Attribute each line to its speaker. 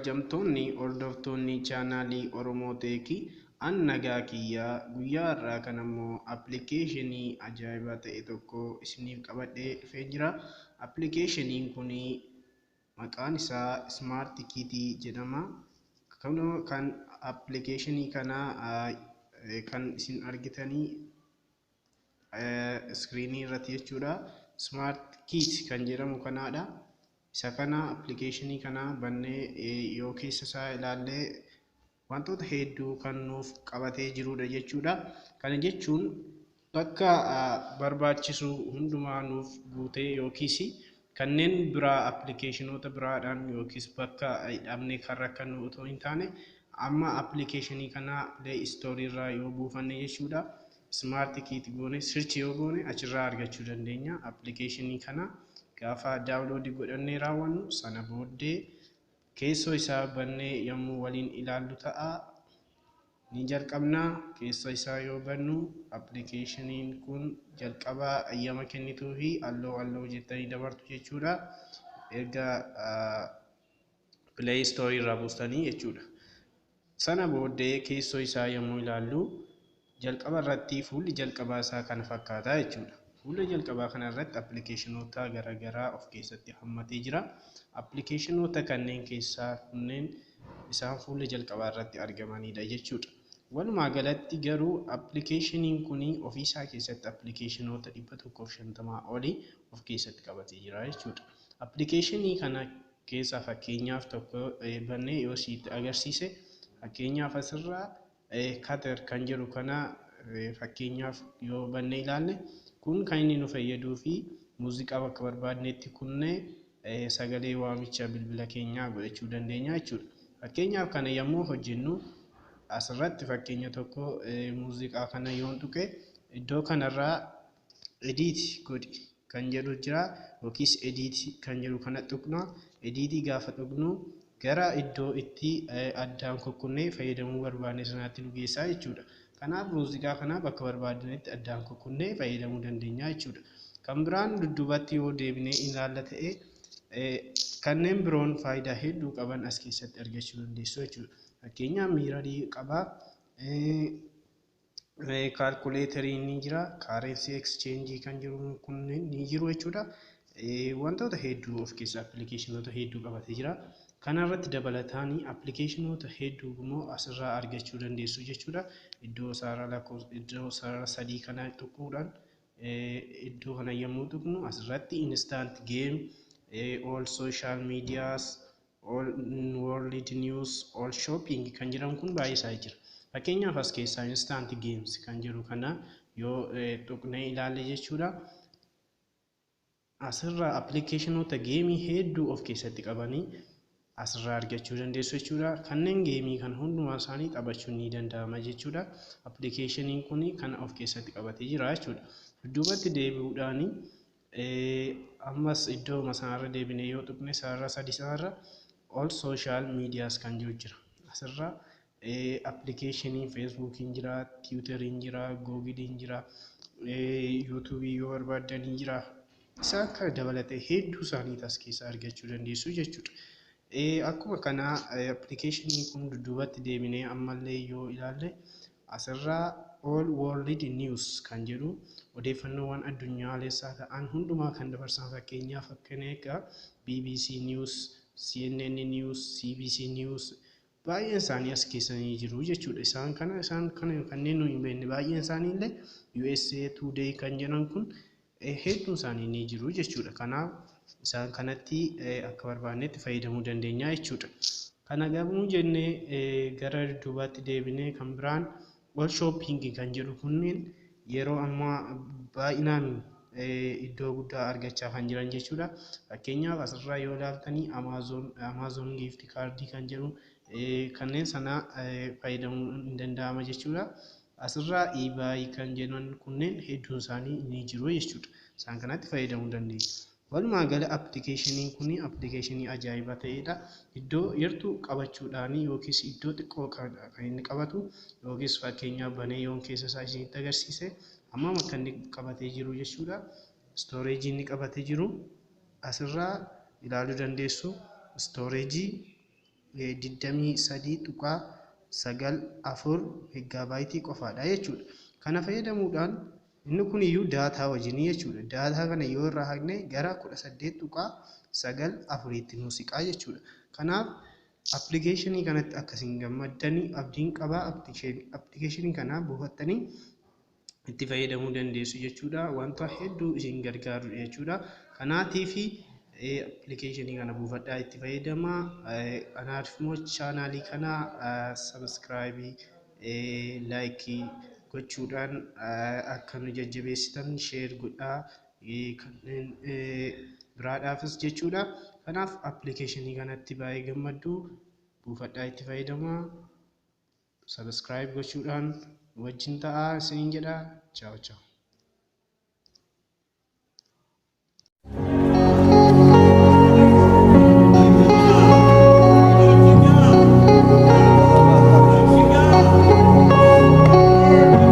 Speaker 1: Kabajamtoonni hordoftoonni chaanaalii Oromoo Tech, an nagaa kiyyaa. Guyyaa har'aa kana immoo appilikeeshinii ajaa'ibaa ta'e tokko isiniif qabadhee dhufee jira. Appilikeeshiniin kun maqaan isaa Smart Kit jedhama. Kan appilikeeshinii kana kan isin argitanii iskiriinii irratti jechuudha. Smart Kit kan jedhamu kanaadha. Isa kana, appilikeeshinii kana bannee yoo keessa isaa ilaallee, wantoota hedduu kan nuuf qabatee jirudha jechuudha. Kana jechuun bakka barbaachisu hundumaa nuuf guutee, yookiis kanneen biraa appilikeeshinoota biraadhaan yookiis bakka dhabnee kan rakkannu otoo hin taane, amma appilikeeshinii kana Play Store irraa yoo buufanne jechuudha. Smart Kit goone search yoo goone, achirraa argachuu dandeenya. Appilikeeshinii kana gaafa download godhannee raawwannu, sana booddee keessoo isaa bannee yommuu waliin ilaallu ta'a. Ni jalqabna. Keessoo isaa yoo bannu, appilikeeshiniin kun jalqabaa ayyama kennituu fi allow allow jettanii dabartu jechuudha. Erga Play Store irraa buustanii jechuudha. Sana booddee keessoo isaa yommuu ilaallu, jalqaba irratti fuulli jalqabaa isaa kana fakkaata jechuudha. Fuula jalqabaa kana irratti appilikeeshinoota garaagaraa of keessatti hammatee jira. Appilikeeshinoota kanneen keessaa kunneen isaan fuula jalqabaa irratti argamanidha jechuudha. Walumaa galatti garuu appilikeeshiniin kun ofiisaa keessatti appilikeeshinoota 150 olii of keessatti qabatee jira jechuudha. Appilikeeshinii kana keessaa fakkeenyaaf tokko bannee yoo sitti agarsiise, fakkeenyaaf asirraa Cutter kan jedhu kana fakkeenyaaf yoo bannee ilaalle, kun kan inni nu fayyaduu fi muuziqaa bakka barbaadnetti kunnee sagalee waamicha bilbila keenyaa godhachuu dandeenya jechuudha. Fakkeenyaaf kana yommuu hojjennu, asirratti fakkeenya tokko muuziqaa kana yoon tuqe, iddoo kanarraa "edit godhi" kan jedhu jira, yookiis "edit" kan jedhu kana tuqna. Edit gaafa tuqnu, gara iddoo itti addaan kukkunnee fayyadamuu barbaanne sanaatti nu geessaa jechuudha. Kanaaf muuziqaa kana bakka barbaadnetti addaan kukkunnee fayyadamuu dandeenya jechuudha. Kan biraan dudduubatti yoo deebinee ilaalla ta'e, kanneen biroon faayidaa hedduu qaban as keessatti argachuu dandeessu jechuudha. Fakkeenyaaf mirror qabaa. Calculatoriin ni jira. Currency exchange kan jiru kunneen ni jiru jechuudha. Wantoota hedduu of keessaa, appilikeeshinoota hedduu qabatee jira. Kana irratti dabalataan appilikeeshinoota hedduu immoo asirraa argachuu dandeessu jechuudha. Iddoo sarara lakkoofsa, iddoo sarara sadii kana tuquudhaan, iddoo kana yommuu tuqnu, asirratti instant game, all social medias, all world news, all shopping kan jedhamu kun baay'ee isaa jira. Fakkeenyaaf as keessaa instant games kan jedhu kana yoo tuqnee ilaalle jechuudha. Asirraa appilikeeshinoota game hedduu of keessatti qabanii asirraa argachuu dandeessu jechuudha. Kanneen game kan hundumaa isaanii taphachuun ni danda'ama jechuudha. Appilikeeshiniin kun kana of keessatti qabatee jira jechuudha. Dudduubatti deebi'uudhaan ammas iddoo sanarra deebinee yoo tuqne, sarara sadii sanarra all social medias kan jiru jira. Asirraa appilikeeshinii Facebookiin jira, Twitteriin jira, Googleiin jira, YouTube yoo barbaaddan jira. Isaan kana dabalatee hedduu isaanii as keessaa argachuu dandeessu jechuudha. Akkuma kana appilikeeshiniin kun dudduubatti deebinee ammallee yoo ilaalle, asirraa all world news kan jedhu, odeeffannoowwan addunyaalessaa ta'an hundumaa kan dabarsan, fakkeenyaaf akka BBC News, CNN News, CBC News baay'een isaanii as keessanii jiru jechuudha. Isaan kana kanneen nu hin beekne baay'een isaanii illee, USA Today kan jedhan kun hedduun isaanii ni jiru jechuudha. Kanaaf isaan kanatti akka barbaannetti fayyadamuu dandeenya jechuudha. Kana garuu jennee gara dudduubaatti deebinee, kan biraan all shopping kan jedhu kunneen yeroo ammaa baay'inaan iddoo guddaa argachaa kan jiran jechuudha. Fakkeenyaaf asirraa yoo ilaaltanii, Amazon gift card kan jedhu kanneen sana fayyadamuun ni danda'ama jechuudha. Asirraa eBay kan jedhan kunneen hedduun isaanii ni jiru jechuudha. Isaan kanatti fayyadamuu dandeenya. Walumaa gala appilikeeshiniin kun appilikeeshinii ajaa'ibaa ta'edha. Iddoo yartuu qabachuudhaan yookiis iddoo xiqqoo kan inni qabatu, yookiis fakkeenyaaf banee yoon keessa isaa isinitti agarsiise, hammam akka inni qabatee jiru jechuudha. Storage inni qabatee jiru asirraa ilaaluu dandeessu. Storage 23.94 megabyte qofaadha jechuudha. Kana fayyadamuudhaan inni kun iyyuu data wajjinii jechuudha. Data kana yoo irraa haqne gara 18.94tti nu siqaa jechuudha. Kanaaf appilikeeshinii kanatti akkasiin gammaddanii abdiin qabaa. Appilikeeshinii kana buufattanii itti fayyadamuu dandeessu jechuudha. Wanta hedduu isin gargaaru jechuudha. Kanaatiif appilikeeshinii kana buufadhaa itti fayyadamaa. Kanaaf immoo chaanaalii kana subscribe, like gochuudhaan akka nu jajjabeessitan share godhaa kanneen biraadhaafis jechuudha. Kanaaf appilikeeshinii kanatti baay'ee gammaddu, buufadhaa itti fayyadamaa. Subscribe gochuudhaan wajjin ta'aa isiniin jedha. Ciao ciao.